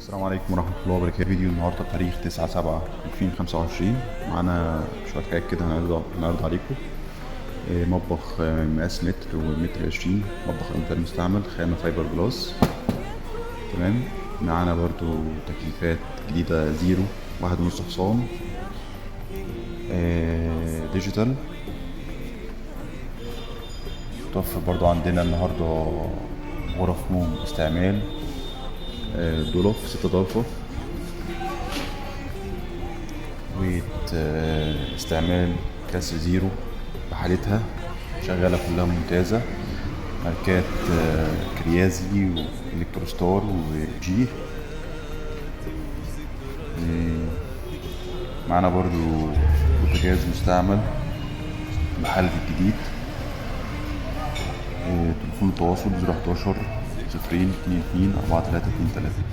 السلام عليكم ورحمة الله وبركاته. فيديو النهاردة بتاريخ 9/7/2025. معانا شوية حاجات كده هنعرض عليكم. مطبخ، مقاس متر ومتر 20، مطبخ أمتار مستعمل، خامة فايبر جلاس. تمام. معانا برضو تكييفات جديدة زيرو، 1.5 حصان، digital. توفر برضو عندنا النهاردة غرف نوم استعمال، ضلف 6 ضلفة، ويت، استعمال كاس زيرو بحالتها شغالة كلها ممتازة. ماركات، كريازي والكتروستار وجي. معانا برضو بوتاجاز مستعمل بحالة الجديد. تليفون التواصل 011 00 22 43 23.